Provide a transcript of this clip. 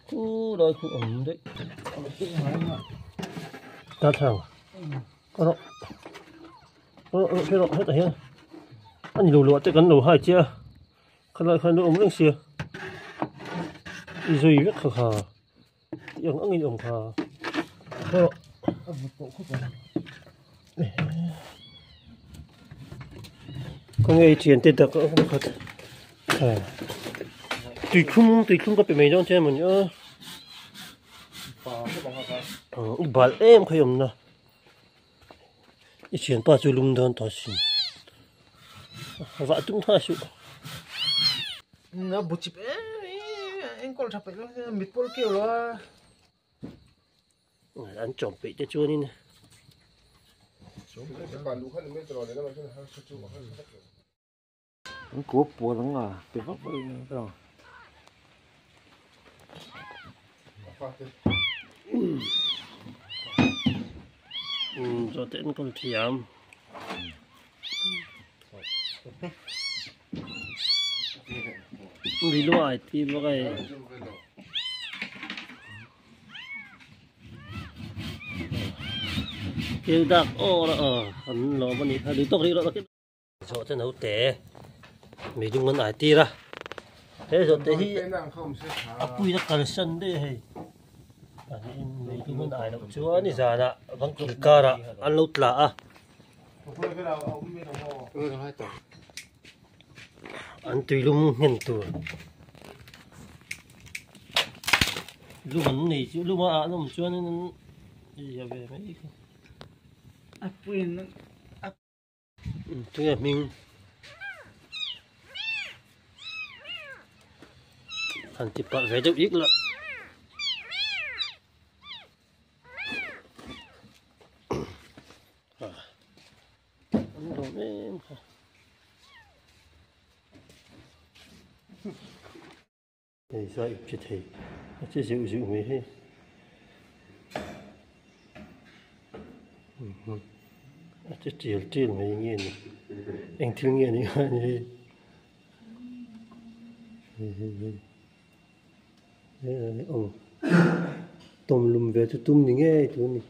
Khu lai khu awm daih darthlalang ka rawh rawh rawh rawh hetah hian a ni lo luah te kan lo hai chiah a khalai khan lo awm reng sia i zui vek kha kha tih ang angin awm kha rawh khawnge i thiante dak a pakhat tuithlum tuithlum ka pe mai dawn che emawni a i bal em kha i awmna i thianpa chu lum dawn tawh asin vah tum tha suh. A bu chip em enkawl tha peih lo mit pawl keu lo a. An chawm peih te chuanin. An kuap puan ang a pe vak vak in ka lang. Zawh te enkawl thiam. Riluai ti bawk a hei. Keu dak awr a aw an lawm a nih kha duh tawk rih rawh Zawh te naute mi lung an ai tir a he zawh te hi a puina kalsan daih a hei pahnihin mi lung an ai loh chuan ni zanah bangkil karah an lo tla a an tuilum nghen tur lum an nei chu lum a ah an awm chuanin an zia ve mai kha. Tunge hming han ti palh ve deuh ik la. An lawm em kha. Hei zai ip che thei a che zeuh zeuh mai hei a che tial tial mai nge ni eng thil nge ni kha ni hei hei hei hei hei aw tawm lum ve chu tum ni ngei tur a ni.